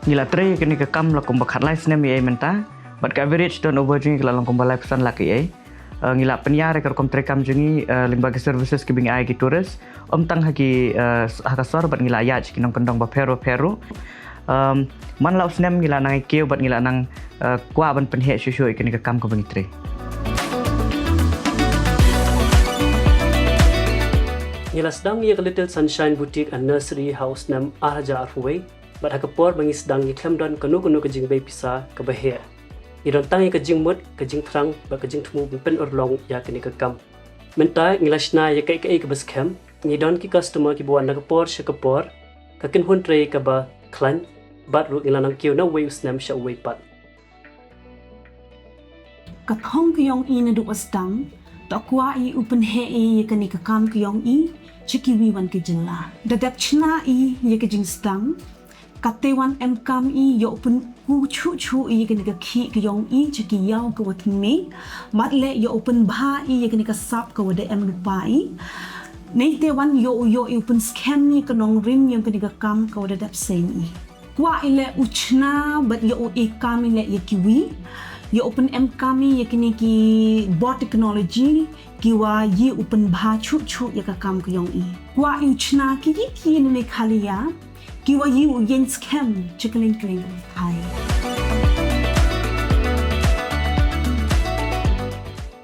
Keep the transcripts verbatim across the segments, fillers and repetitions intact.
Ngi la trei kane ka kam la kumba khatlai snem ïa mynta, bad ka average turnover jong ngi ka la long kumba laiphew san lak ïa. Eh, ngi la pynïar ïa ka rukom trei kam jong ngi, eh, lyngba ki services kiba ngi ai ki tourist, ym tang ha ki, eh, ha ka sor, bad ngi la ïaid ki nongkyndong bapher bapher ruh. Em, man la u snem ngi la nang ïa kiew bad ngi la nang, eh, kwah ban pynheh shuh shuh ïa kane ka kam kaba ngi trei. Ngi la sdang ïa ka Little Sunshine Boutique and Nursery ha u snem ar hajar arphew wei, bad ha ka por ba ngi sdang ngi khlem don kano kano ka jingbei pisa kaba heh. Ngi don tang ïa ka jingmut, ka jingthrang, bad ka jingthmu ban pynurlong ïa kane ka kam. Mynta ngi la shna ïa kaei kaei kaba skhem, ngi don ki customer kiba wan na ka por sha ka por, ka kynhun trei kaba khlaiñ, bad ruh ngi la nang kiew na uwei u snem sha uwei pat. Ka thong ka jong i naduh ba sdang, to kwah i u pynheh i ïa kane ka kam ka jong i sha kiwei wan ki jylla. Da dep shna i ïa ka jingsdang, kata wan em kam i ïa u pynkup shuh shuh i ïa kane ka khih ka jong i sha ki ïew kiwa thymmai, bad leh ïa u pynbha i ïa kane ka sap kawa da em lypa i. Neite wan ïa u, ïa u pynskhem i ïa ka nongrim ïa kane ka kam kawa da dep seng i. Kwah i leh u shna bad ïa u i kam i leh ïa kiwei, ïa u pynem kam i ïa kine ki bor technology kiwa ïa u pynbha shuh shuh ïa ka kam ka jong i. Kwah i u shna ki ki ki na Meghalaya kiwa ïa u ïeng skhem sha kylleng kylleng ka pyrthei.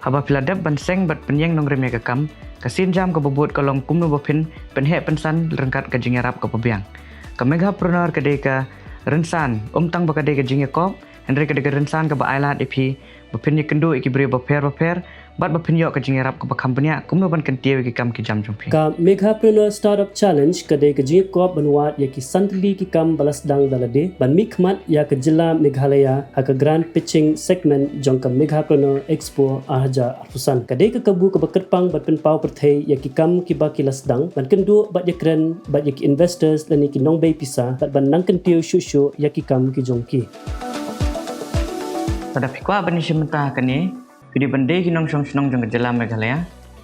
Haba phi la dep ban seng bad pynïeng nongrim ïa ka kam, ka sienjam kaba bud ka long kumno ba phin pynheh pynsan ryngkat ka jingïarap kaba biang. Ka Meghapreneur ka dei ka rynsan, ym tang ba ka dei ka jingïakop, hynrei ka dei ka rynsan kaba ailad ïa phi ba phin ïakynduh ïa ki briew bapher bapher, bad ba phin ïoh ka jingïarap kaba kham bniah kumno ban kyntiew ïa ki kam ki jam jong phi. Ka Meghapreneur Startup Challenge ka dei ka jingïakop ban wad ïa ki san tylli ki kam ba la sdang da lade ban mihkhmat ïa ka jylla Meghalaya ha ka Grand Pitching Segment jong ka Meghapreneur Expo ar hajar arphew san. Ka dei ka kabu kaba kyrpang ban pynpaw pyrthei ïa ki kam kiba ki la sdang, ban kynduh bad ïakren bad ïa ki investors lane ki nongbei pisa, bad ban nang kyntiew shuh shuh ïa ki kam ki jong ki. Lada phi kwah ban ïashim bynta ha kane, phi dei ban dei ki nongshong shnong jong ka jylla Meghalaya,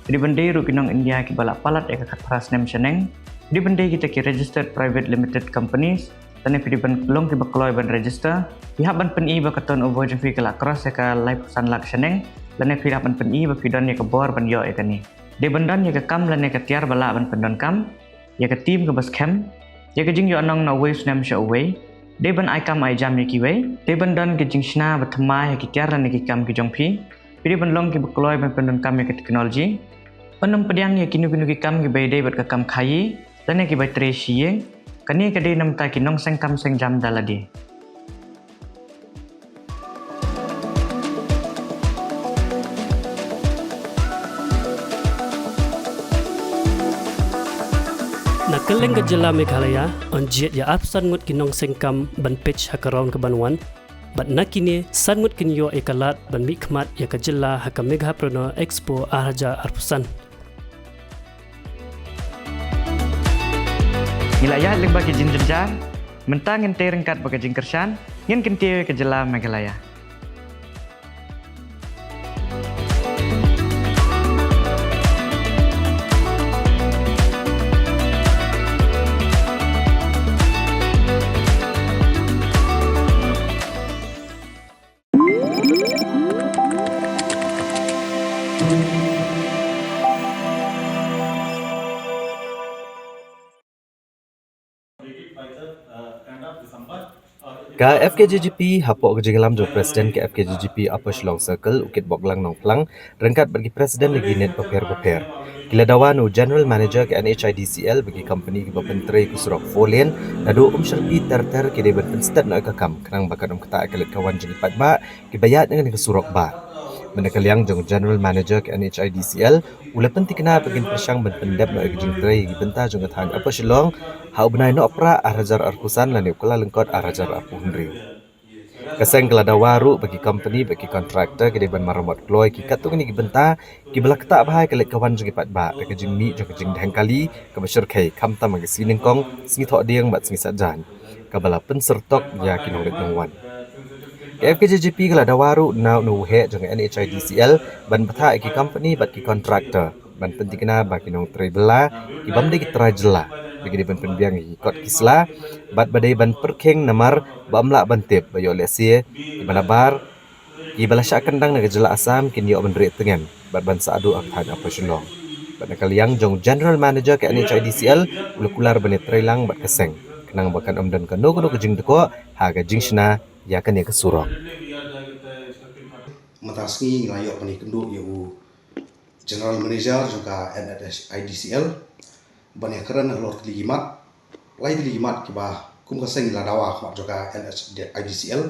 phi dei ban dei ruh ki nong India kiba la palat ïa ka khatphra snem shaneng, phi dei ban dei kita ki registered private limited companies, lane phi dei ban long kiba kloi ban register. Phi hap ban pyni ba ka turnover jong phi ka la cross ïa ka laiphew san lak shaneng, lane phi hap ban pyni ba phi don ïa ka bor ban ïoh ïa kane. Dei ban don ïa ka kam lane ka tiar ba lah ban pyndonkam, ïa ka team kaba skhem, ïa ka jingïohnong na uwei u snem sha uwei. Dei ban ai kam ai jam ïa kiwei, dei ban don ka jingshna ba thymmai ha ki tiar lane ki kam ki jong phi. Phi dei ban long kiba kloi ban pyndonkam ïa ka technology, ban ym pdiang ïa kino kino ki kam kiba ïadei bad ka kam khaïi lane kiba trei shi ïing. Kane ka dei na bynta ki nongseng kam seng jam da lade. Na kylleng ka jylla Meghalaya, yn jied ïa arphew san ngut ki nongseng kam ban pitch ha ka round ka ban wan, bad na kine san ngut kin ïoh ïa ka lad ban mihkhmat ïa ka jylla ha ka Meghapreneur Expo ar hajar arphew san. Ngi la ïaid lyngba ki jingjynjar, mynta ngin tei ryngkat bad ka jingkyrshan, ngin kyntiew ïa ka jylla Meghalaya. Ka F K J G P, hapoh ka jingïalam jong u President ka F K J G P Upper Shillong Circle, u Kitboklang Nongphlang, ryngkat bad ki President na ki unit bapher bapher, ki la dawa na u General Manager ka N H I D C L ba ki company kiba pyntrei ka surok four lane naduh Umshyrpi ter ter ki dei ban pynstet noh ïa ka kam, khnang ba kan ym ktah ïa ka leit ka wan jong ki paidbah kiba ïaid na kane ka surok bah. Bad na ka liang jong u General Manager ka N H I D C L, u la pynthikna ba kin pyrshang ban pyndep noh ïa ka jingtrei ïa ki bynta jong ka thaiñ Upper Shillong ha u bnai Nohprah ar hajar arphew san lane u Kyllalyngkot ar hajar arphew hynriew. Ka seng ka la dawa ruh ba ki company bad ki contractor ki dei ban maramot kloi ïa ki katto katne ki bynta kiba la ktah bha ïa ka leit ka wan jong ki paidbah da ka jingmih jong ka jingdheng kali kaba shyrkhei, khamtam ha ki sngi nyngkong, sngi thohdieng bad sngi saitjaiñ, kaba la pynsyrtok ïa ki nongleit nongwan. Ka F K J G P ka la dawa ruh na u, na u heh jong ka N H I D C L ban bthah ïa ki company bad ki contractor ban pynthikna ba ki nongtrei bylla, ki bym dei ki trai jylla, ba ki dei ban pynbiang ïa ki kot ki sla bad ba dei ban pyrkhing namar ba ym lah ban tip ba ïoh lehse kiba nabar kiba la shah kyndang na ka jylla Assam kin ïoh ban rieh tngen bad ban sah duh ha ka thaiñ Upper Shillong. Bad na ka liang jong General Manager ka N H I D C L u la kular ban ïatreilang bad ka seng khnang ba kan ym don kano kano ka jingdkhoh ha ka jingshna ïa kane ka surok. Mynta sngi ngi la ïoh ban ïakynduh ïa u General Manager jong ka N H I D C L ban ïakren halor tylli ki mat, lai tylli ki mat kiba kum ka seng la dawa khmat jong ka N H I D C L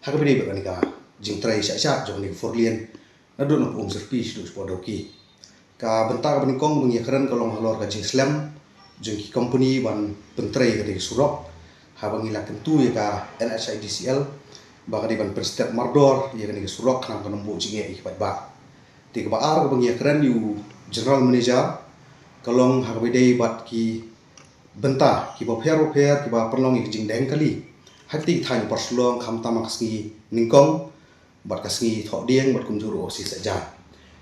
ha kaba ïadei bad kane ka jingtrei shah shah jong kane ka four lane naduh na Umsirpi shaduh shapoh Dawki. Ka bynta kaba nyngkong ba ngi ïakren ka long halor ka jingslem jong ki company ban pyntrei kata ka surok. Haba ngi la kyntu ïa ka N H I D C L ba ka dei ban pynstet mardor ïa kane ka surok khnang ba kan ym buh jingeh ïa ki paidbah. Te kaba ar kaba ngi ïakren ïa u General Manager ka long ha kaba ïadei bad ki bynta kiba pher ba pher kiba pynlong ïa ka jingdheng kali ha kata ka thaiñ Upper Shillong, khamtam ha ka sngi nyngkong bad ka sngi thohdieng bad kumjuh ruh ha ka sngi saitjaiñ.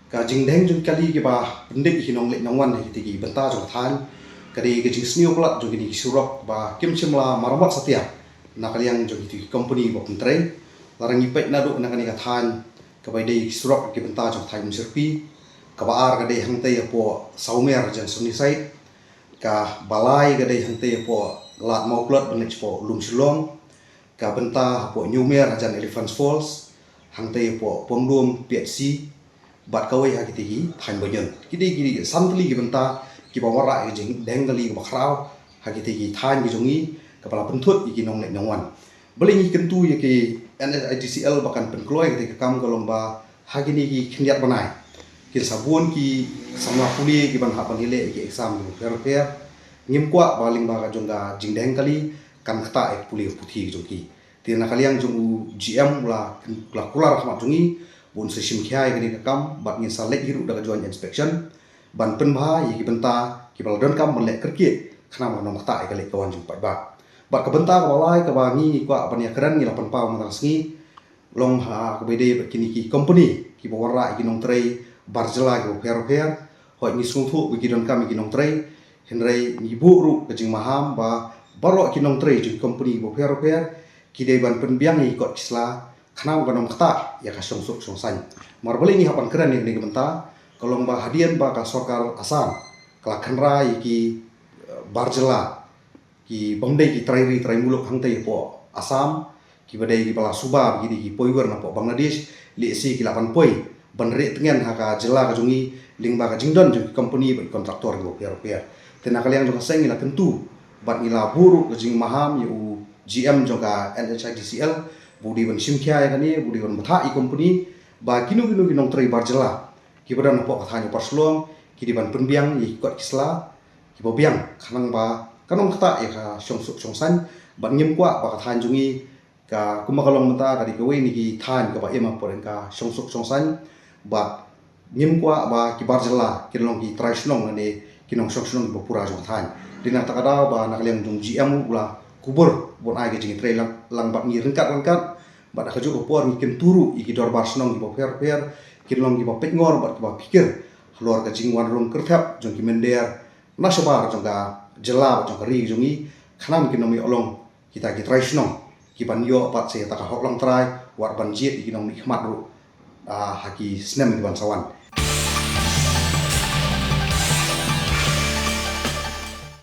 Ka jingdheng jong kali kiba pyndep ïa ki nongleit nongwan ha kita ki bynta jong ka thaiñ ka dei ka jingsniew palat jong kine ki surok ba kim shym la maramot satia na ka liang jong kita ki company ba pyntrei. Lada ngi peit naduh na kane ka thaiñ kaba ïadei ki surok ki bynta jong ka thaiñ Umsirpi, kaba ar ka dei hangtei hapoh Sawmer hajan Sunnyside, kaba lai ka dei hangtei hapoh Lad Mawplot ban leit shapoh Lum Shillong, ka bynta hapoh Newmer hajan Elephants Falls, hangtei hapoh Pamlum P H C, bad kawei ha kita ki thaiñ Banyun. Ki dei ki dei san tylli ki bynta kiba wanrah ïa ka jingdheng kali kaba khraw ha kita ki thaiñ ki jong ngi kaba la pynthut ïa ki nongleit nongwan. Balei ngi kyntu ïa ki N H I D C L ba kan pynkloi kita ki kam ka long ba ha kine ki khyndiat bnai kin sa bun ki samla pule kiban hap ban ïaleh ïa ki exam kiba pher pher. Ngim kwah ba lyngba ka jong ka jingdheng kali kan ktah ïa ka pule ka puthi ka jong ki. Te na ka liang jong u G M u la, u la kular khmat jong ngi ba un sa shim khia ïa kane ka kam bad ngin sa leit hi ruh da ka joint inspection ban pynbha ïa ki bynta kiba la donkam ban leh kyrkieh khnang ba kan ym ktah ïa ka leit ka wan jong paidbah. Bad ka bynta kaba lai kaba ngi ngi kwah ban ïakren ngi la pynpaw mynta ka sngi long ha kaba ïadei bad kine ki company kiba wanrah ïa ki nongtrei bar jylla kiba pher pher. Hooid ngi sngewthuh ba ki donkam ïa ki nongtrei, hynrei ngi buh ruh ka jingmaham ba baroh ki nongtrei jong ki company kiba pher pher ki dei ban pynbiang ïa ki kot ki sla khnang ba kan ym ktah ïa ka shongsuk shongsaiñ. Namar balei ngi hap ban kren ïa kane ka bynta, ka long ba hadien ba ka sorkar Assam ka la kynra ïa ki, eh, bar jylla, ki bym dei ki trai ri trai muluk hangtei hapoh Assam, kiba dei kiba la suba ba ki dei ki poi wer napoh Bangladesh, lehse ki lah ban poi ban rieh tngen ha ka jylla ka jong ngi lyngba ka jingdon jong ki company bad ki contractor kiba pher pher. Te na ka liang jong ka seng ngi la kyntu bad ngi la buh ruh ka jingmaham ïa u G M jong ka N H I D C L ba u dei ban shim khia ïa kane, ba u dei ban bthah ïa ki company ba kino kino ki nongtrei bar jylla kiba don hapoh ka thaiñ Upper Shillong ki dei ban pynbiang ïa ki kot ki sla kiba biang khnang ba kan ym ktah ïa ka shongsuk shongsaiñ. Bad ngim kwah ba ka thaiñ jong ngi ka, kumba ka long mynta, ka dei kawei na ki thaiñ kaba im hapoh ka shongsuk shongsaiñ. Bad ngim kwah ba ki bar jylla kin long ki trai shnong lane ki nongshong shnong kiba pura jong ka thaiñ. Te na kata ka daw ba na ka liang jong u G M u la kubur ban ai ka jingtrei lang, lang bad ngi ryngkat ryngkat. Bad ha kajuh ka por ngi kyntu ruh ïa ki dorbar shnong kiba pher pher kin long kiba peitngor bad kiba phikir halor ka jingwan rung kyrthep jong ki mynder na shabar jong ka jylla bad jong ka ri jong ngi, khnang kin ym ïoh long kita ki trai shnong kiban ïoh pat sa ïa kata ka hok longtrai wat ban jied ïa ki nongmihkhmat ruh, ah, ha ki snem kiban sa wan.